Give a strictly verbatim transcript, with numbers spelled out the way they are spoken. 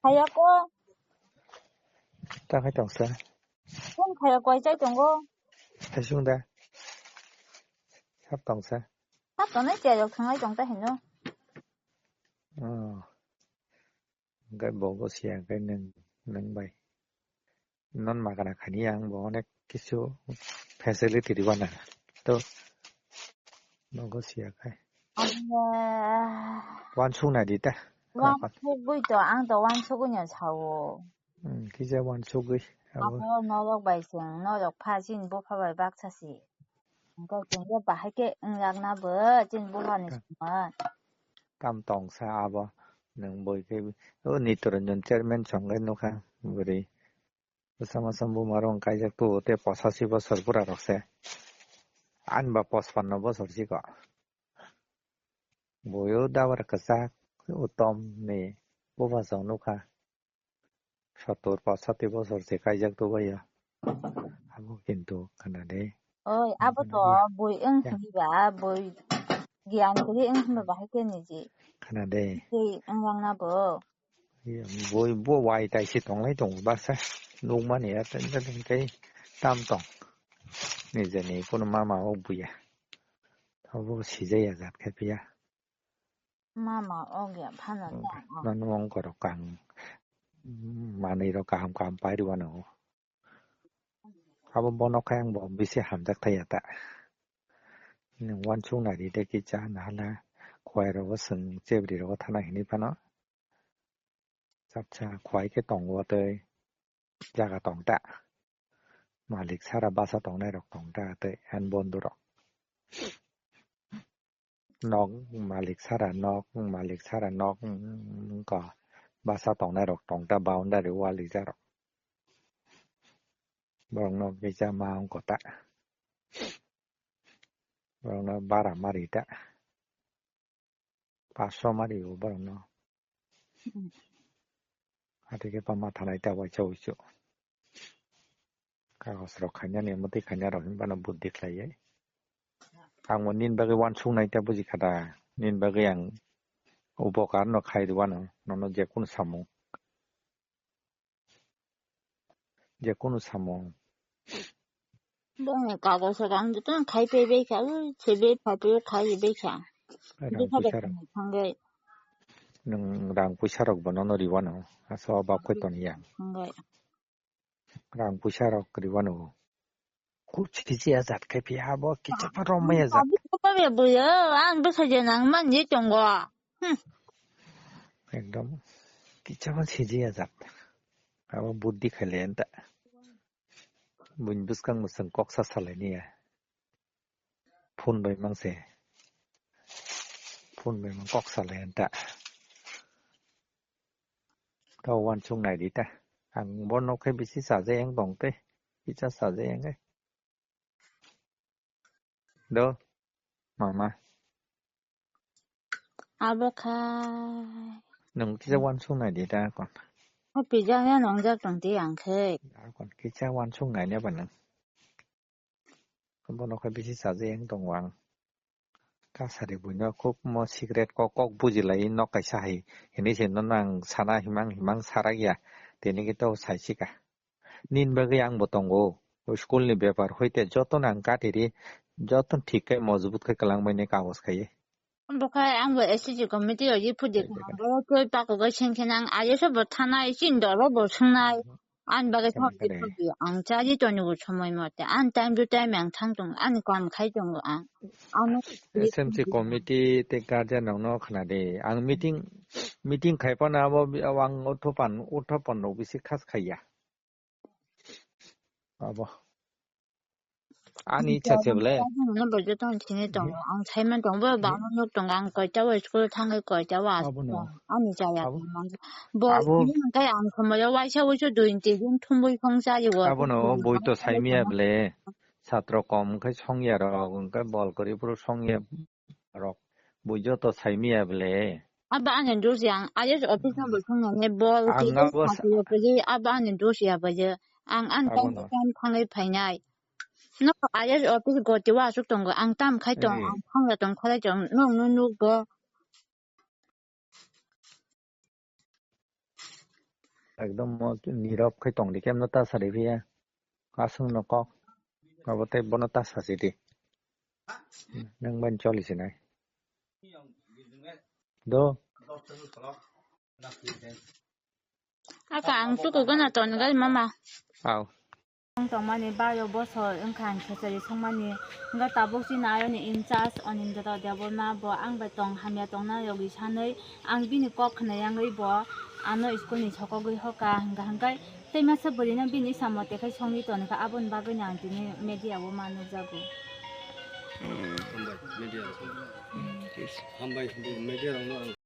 Khaya ko. Ta khai tong sa. Phone khaya koi chai tongo. Hai sung da. Sab tong sa. Sab tong nai chai rok thangai tong ta hino. Oh. Hingke bo bo siya hingke nwng, nwng bai. Non magana khani ang bo onek kisu facility ribana. To, nogo siya khai. Anya. Wansuk nai di ta. Wansukgwi to, ang to wansukgwi no sao. Hmm, kisa wansukgwi. Abo. Abo norok bai chwng, norok pha chini bupha bai baksa si. Hingke chwngke bahai khe wngjakna bo chini bupha ni. Tam tong sa abo. Nwng boi khe o Nitoranjan chairman chwng khe nukha bwrwi. Bwsa masa buma rok kaijak tubu tei posachi bosor bura rok se. Ani ba pospanno bosor si ko. Boyo dabar kwchak utom ni buba chwng nukha. Sottor posachi bosor se kaijak tubu ya. Abo kintu khana de. Oi, abo to boi wng hwnba, boi giyan kwrwi wng hwnba bahai khe niji. Khana de. Tei wng langna bo. Boi bo wai tai se tonglai tongo baksa. Nukmani ya tei, tei, tei tam tong. Nijeni kunu mama o buya. Abo sijaya jat khe phiya. Mama o gya phano ta. Nanu ongkorok kang manwi rok kaham kaham pai rwano. Abo bono khe ang bo bisi hamjak thaya ta. Nwng wansuk nai di tei kisa nahala khwai rogo chwng chebri rogo thana hinwi phano. Chapsa khwai khe tongo tei jaga tong ta. Malik sara basa tongnai rok tong ta tei ani bondhu rok. Nok malik sara nok, malik sara nok, mm, wngkha basa tongnai rok tong ta, boundary wall rijak rok. Borok no kisa ma wngkha ta. Borok no bara mari ta. Paso mari o borok no. Hmm. Ati khe pama thanai ta waisa wuisu. Kagos rok khainani, mwtwi khaina rok hinba no buddhi khlaiwi. Ang bo nini bagwi wansuk nai ta buji kha da. Nini bagwi ang upokar no khai rwano, nono je kunu samung. Je kunu samung. Bongni kagos rok ang jotono khai paibai kha, ui, sebe phaipaiyo khai bai kha. Rang puisa rok. Thangwi. Nwng rang puisa rok bo nono riwano, asa o bak khe toni ya. Thangwi. Rang puisa rok riwano. Kuch kisi ajat khe phiya bo kicha pha romai ajat. Abi ko pa be buyo, ang bwsa je nang man je tongo. Hmm. Ekdom kicha pha siji ajat. Abo buddhi khaile enta. Buin bwskang mwswng kok sa salai niya. Phone bai mang se. Phone bai mang kok salai enta. Tao wansuk nai di ta. Ang bono khe bisi chaja yang tong tei. Kisa chaja yang khe. Do, mama. Abo khai. Nwng kisa wansuk nai di ta kon. O pijak ya nongjak tong di ang khe. Kon kisa wansuk nai ne ba nwng. Bono khe bisi chaja yang tongo ang. Kasari buino khub mo secret kok, kok bujilai nok kaisa hai. Hini se nono ang sana himang himang sarak ya. Tini khe to saisika. Nini bagwi ang bo tongo. O school ni bepar hoite jotono ang katiri, jotono thik khe mojbut khe kwlangmani kagos khaiwi. Bo khai ang bo S C committee o ye phudi. Tei tei. Bo twi pakugo sengkhe nang aye se bo thanai, chini dolo bo swngnai. Ani bagwi thok di phudi. Ang chaji toni bo somoi mote. Ani time to time ang thang tongo. Ani kam khai tongo ang. Ano S M C committee tei guardian rok no khna di. Ang meeting, meeting khai phano abo bi-, ang uthopan, uthopan rok bisi khas khaiya. Abo. Ani icha se bole. Ano bo joto ang sini tongo. Ang saiman tongo, bo bangma nuk tongo. Ang koita o school thangwi koita o asuk. Abo no. Ani chaya abo. Bo abo. Ini hwnkhe ang somoi o waisa wuisu dui tin din thumbui khong chayo. Abo no, boi to saimiya bole. Satro kom wngkhe songya rok, wngkhe bol kwrwi phuru songya rok. Bui joto saimiya bole. Abo ani dos ya, ang I S office no bo songya ne bol ang ki abo sa- sati yo pagi, abo ani dos ya ba je. Ang an abo time no. Time khangai phainai. No I S office goti wa asuk tongo, ang tam khai tong, eh. Ang khangla tong khalai tong, no no no go. Ekdom mo nirok khai tong di, kemno ta sari phiya. Aswk no kok. Abo tei bono ta sasi di. Nang ban choli sinai. Do. Aka ang tuku gana ton gal mama. Au. Ang tongmani baro bosor wngkha ang khechari songmani. Hingkhe tabuk chini ayoni in charge Anindra Debbarma bo ang bai tong hamya tongna yogwi sanwi ang bini kok khna yangwi bo ano school ni sokogwi hoka hingkha hingkhe tei masa bwrwino bini samung tekhai songwi tonikha aboni bagwino ang tini media o ma nukjago. Hambai media rok. Hambai media rok no ang